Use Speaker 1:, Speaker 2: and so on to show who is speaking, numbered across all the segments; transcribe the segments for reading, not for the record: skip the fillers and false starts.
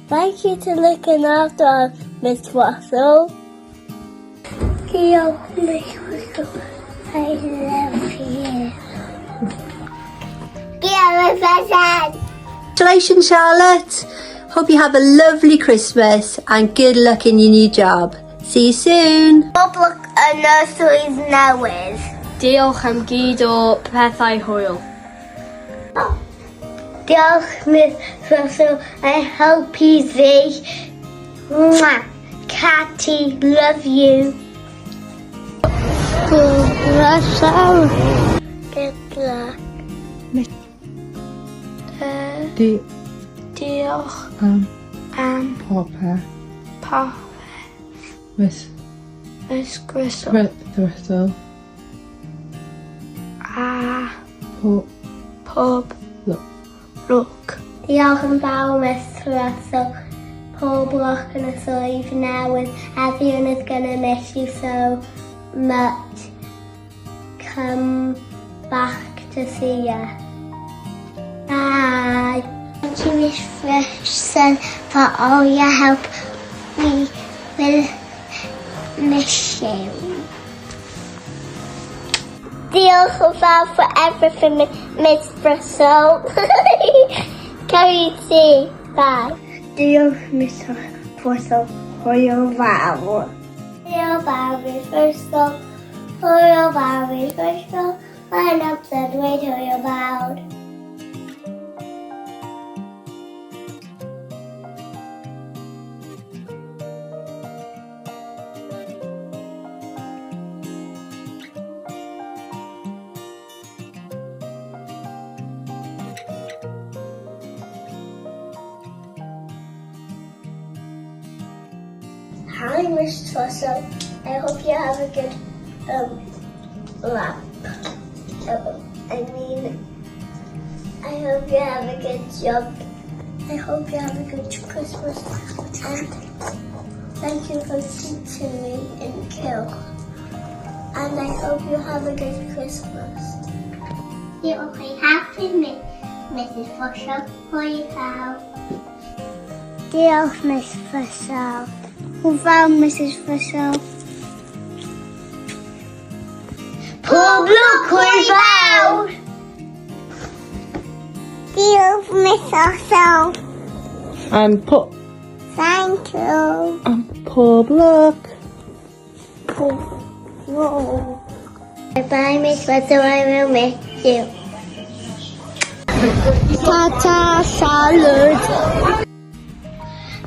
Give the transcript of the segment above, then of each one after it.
Speaker 1: Thank you to looking after us, Miss Russell. Diolch, Miss Russell. I love you. Diolch, Miss Russell.
Speaker 2: Congratulations, Charlotte. Hope you have a lovely Christmas and good luck in your new job. See you soon.
Speaker 1: Pob lwc yn y swydd newydd.
Speaker 3: Diolch am gyd o pethau hwyl.
Speaker 1: Diolch, Miss Russell. I helpu fi. Mwah. Catty, love you. Russell. Good luck.
Speaker 4: Di
Speaker 3: Diolch
Speaker 4: am
Speaker 3: am
Speaker 4: popeth.
Speaker 3: popeth.
Speaker 4: Miss
Speaker 3: Miss Gristle.
Speaker 4: Russell.
Speaker 3: A
Speaker 4: Po
Speaker 3: pob
Speaker 4: lwc.
Speaker 3: lwc.
Speaker 1: Diolch yn fawr, Miss Russell. Pob lwc yn y swydd newydd. Everyone is gonna miss you so much. Come back to see ya. Bye. Thank you, Miss Russell, for all your help. We will miss you. Diolch yn fawr for everything, Miss Russell. Carry tea. Bye. Diolch, Miss Russell. Hwyl fawr. Hwyl fawr, Miss Russell. Hwyl fawr, Miss Russell. Mae'n amser dweud hwyl fawr. Hi, Miss Russell. I hope you have a good lap. I mean, I hope you have a good job. I hope you have a good Christmas. And thank you for teaching me in Cylch. And I hope you have a good Christmas. Diolch i helpu mi, Mrs Russell. Hwyl fawr. Diolch, Miss Russell. Hwyl fawr, Mrs Russell. Pob lwc, hwyl fawr! Diolch, Miss Russell.
Speaker 4: And po
Speaker 1: Thank you.
Speaker 4: and pob lwc.
Speaker 1: Pob lwc. Bye, Miss Russell. I will miss you. Ta-ta, Charlotte.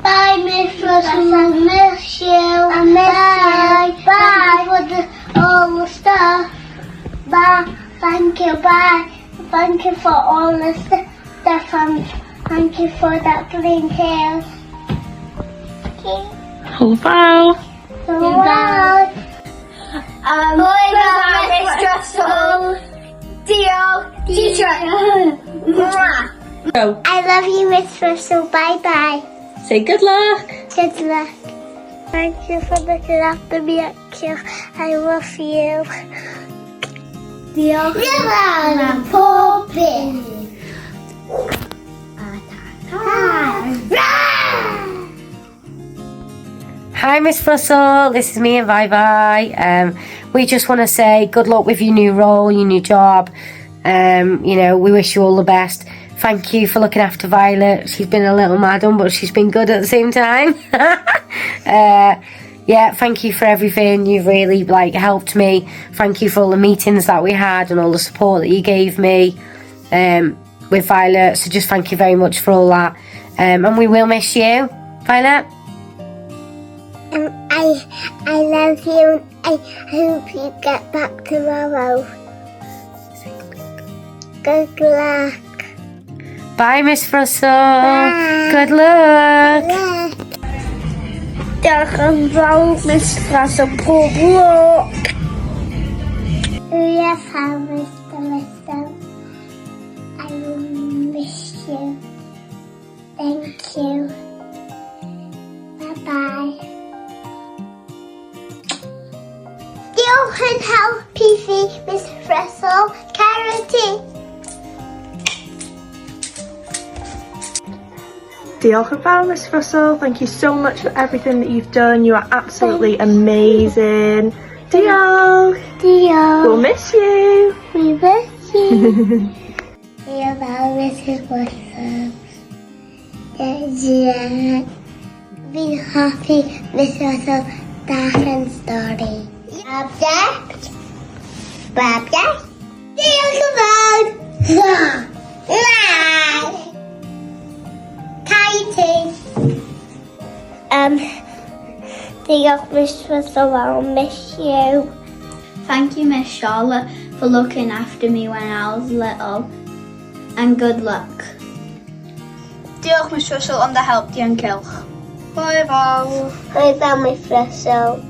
Speaker 1: Bye, Miss Russell. I miss you. I miss Bye. You. Bye. Thank you for all the stuff. Bye. Thank you. Bye. Thank you for all the stuff and thank you for that green tail. Okay.
Speaker 4: Hwyl fawr.
Speaker 1: Bye. Bye, Miss Russell. Diolch, teacher. Mwah.
Speaker 4: Go.
Speaker 1: I love you, Miss Russell. Bye bye.
Speaker 4: Say good luck.
Speaker 1: Good luck. Thank you for looking after me at Cylch. I love you. Diolch. Diolch am pob peth. A ta ta.
Speaker 5: Hi, Miss Russell. This is me and Vi Vi. We just want to say good luck with your new role, your new job. We wish you all the best. Thank you for looking after Violet. She's been a little madam, but she's been good at the same time. Yeah, thank you for everything. You've really helped me. Thank you for all the meetings that we had and all the support that you gave me with Violet. So just thank you very much for all that. And we will miss you, Violet.
Speaker 1: I love you. I hope you get back tomorrow. Good luck.
Speaker 5: Bye, Miss Russell.
Speaker 1: Bye.
Speaker 5: Good luck.
Speaker 1: Bye. Diolch yn fawr, Miss Russell. Pob lwc. Hwyl fawr, Mr Russell. I will miss you. Thank you. Bye-bye. Diolch yn helpu fi, Miss Russell. Carity.
Speaker 6: Diolch yn fawr, Miss Russell. Thank you so much for everything that you've done. You are absolutely amazing. Diolch.
Speaker 1: Diolch.
Speaker 6: We'll miss you.
Speaker 1: We miss you. Diolch fawr, Mrs Russell. Yeah. Fi'n hoffi Miss Russell darllen stori. Object. Object. Diolch yn fawr. Bye. Tighty. Diolch, Miss Russell. I'll miss you.
Speaker 7: Thank you, Miss Charlotte, for looking after me when I was little. And good luck.
Speaker 3: Diolch, Miss Russell, am dy help di yn cylch. Hwyl fawr.
Speaker 1: Hwyl fawr, Miss Russell.